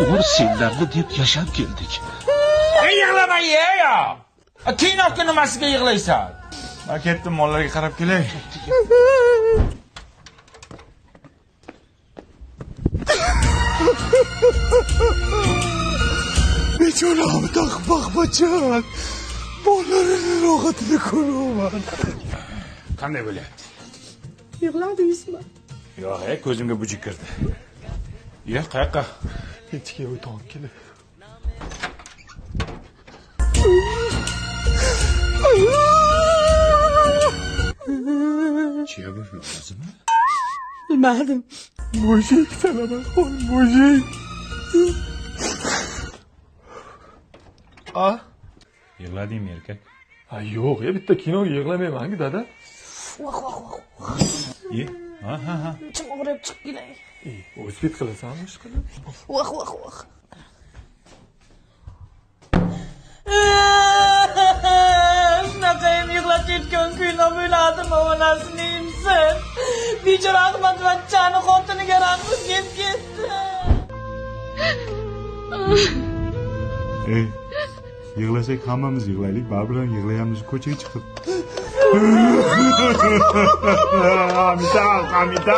Umr senlarni deb yashab keldik. Ey yig'lama ya. Kinoga nimasiga yig'laysan? Men ketdim, mollarga qarab kelay. Bechora Ahmad bachchan. Bolalarini rohatini ko'raman. Qanday bo'lyapti? Yig'ladingizmi? Yo'q, ko'zimga bujuk kirdi. Ye, qayoqqa? Kechga o'tib kelib. Chiya bu o'zimi? Bilmadim. Mujik Salamaxon, mujik. A? Yig'ladingmi erkak? Ha, yo'q, ya bitta kinoga yig'lamayman-ku, dada. Voh voh voh. Ye. Ha ha ha. Ichim og'rib chiqib kelay. O'zbek qilasanmi ish qilib? Voh voh voh. Shunaqayam yig'latayotgan kuyni o'yladim, onasini emsin. Bechora Ahmad bachchani xotiniga rahmi kelib ketdi. Ey, yig'lasak hammamiz yig'laylik, baribir ham yig'layamiz ko'chaga chiqib. Amitab, Amitab.